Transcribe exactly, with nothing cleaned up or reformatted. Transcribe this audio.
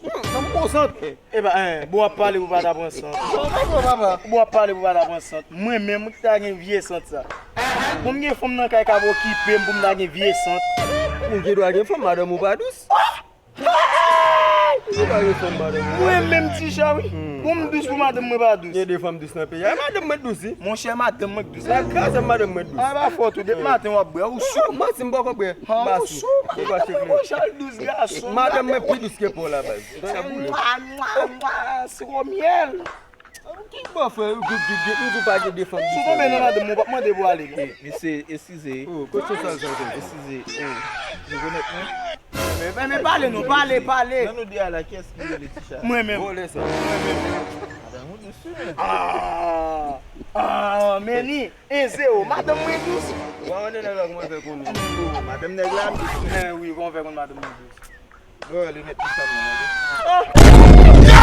Nan bon sant. Eba, en, bon w ap pale pou pa ta pran sant. Bon w ap pale pou pa ta pran sant. Mwen menm, mwen ki ta gen vye sant sa. Bon, m gen fanm nan kay k ap okipe m pou m ta gen vye sant. Ou gen dwa gen fanm, madanm ou pa dous. Ou gen dwa gen fanm, madanm ou pa dous. Mwen menm, Ti Cha, wi. Bon, m dous pou madanm mwen pa dous. Gen de fanm dous nan peyi a. Madanm mwen dous, wi. Monchè, madanm mwen k dous. Sa kraze m, madanm mwen dous. A, pa fòt ou, depi maten w ap bwè, ou sou. Manti, m poko bwè. M pa sou. Ou pa chek li. Monchè, l dous, gason. Madanm mwen pi dous ke pa w la, baz. Mwa, mwa, mwa, siro myèl. Ki bò, frè? Ou git, git, git, ou di w pa gen de fanm dous. Si w tonbe nan madanm mwen, w p ap mande pou ale, non. Mesye, eskize. Oh, kote sa, sa, sa? Eskize. Oh, nou konèt mwen? Men, men, men pale non, pale, pale. Nan nou de a la, kiyès ki rele Ti Cha? Mwen menm. Vòlè sa. Mwen menm. Madanm ou dous, wi. Ah, ah, men ni, e zewo. Madanm mwen dous. Ou pa konnen nèg la kòman fè konnen. Madanm nèg la dous. Eh wi, kòman fè konnen madanm mwen dous? Bro, li met ti fanm nan,